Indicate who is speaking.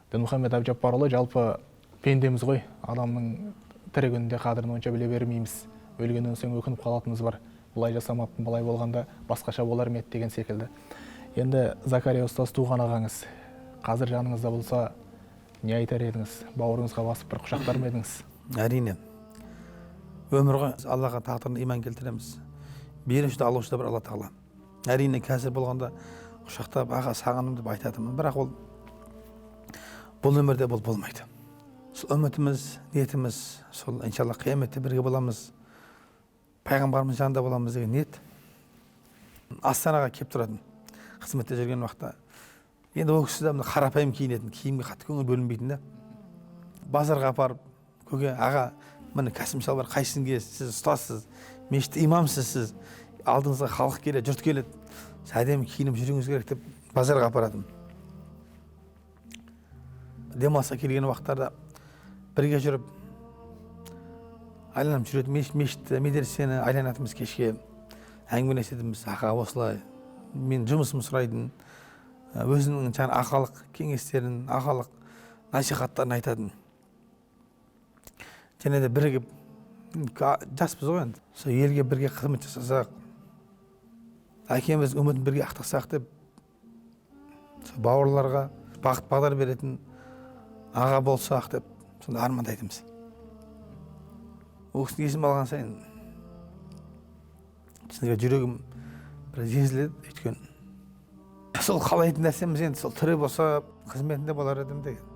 Speaker 1: Дінмұхаммед Әбжаппарұлы, жалпы пендеміз ғой, адамның тірі күнінде қадірін онша біле бермейміз. Өлгеннен соң өкініп қалатынымыз бар. Бұлай жасамаппын, бұлай болғанда басқаша болар ма еді деген секілді. Енді Закария ұстаз туған ағаңыз қазір жаныңызда болса, не айтар едіңіз? Бауырыңызға басып бір құшақтар ма едіңіз?
Speaker 2: Әрине, өмір ғой, Аллаға тағдырына иман келтіреміз. Беруші де, алушы да бір Алла тағала. Әрине, қазір болғанда құшақтап, аға, сағындым деп айтатынмын, бірақ ол бұл өмірде бұл болмайды. Сол үмітіміз, ниетіміз сол, иншалла, қияметте бірге боламыз, пайғамбарымыз жанында боламыз деген ниет. Астанаға келіп тұратын қызметте жүрген уақытта. Енді ол кісі де мына қарапайым киінетін, киімге қатты көңіл бөлінбейтін да. Базарға апарып, көке, аға, міне костюм шалбар қайсысын киесіз, сіз ұстазсыз, мешіт имамсыз, сіз алдыңызға халық келеді, жұрт келеді, сіз әдемі киініп жүруіңіз керек деп базарға апаратын. Демалысқа келген уақыттарда бірге жүріп айланып жүретін, мешітті, медресені айланатынбыз, кешке әңгімелесетінбіз. Аға, осылай мен жұмысымды сұрайтын, өзінің жаңағы ағалық кеңестерін, ағалық насихаттарын айтатын. Және де бірігіп, жаспыз ғой енді, сол елге бірге қызмет жасасақ, әкеміз үмітін бірге ақтасақ деп, сол бауырларға бағыт бағдар беретін аға болсақ деп сонда армандайтынбыз. Ол кісінің есіме алған сайын шынымен жүрегім бір езіледі, өйткені сол қалайтын нәрсеміз енді сол тірі болса қызметінде болар едім деген.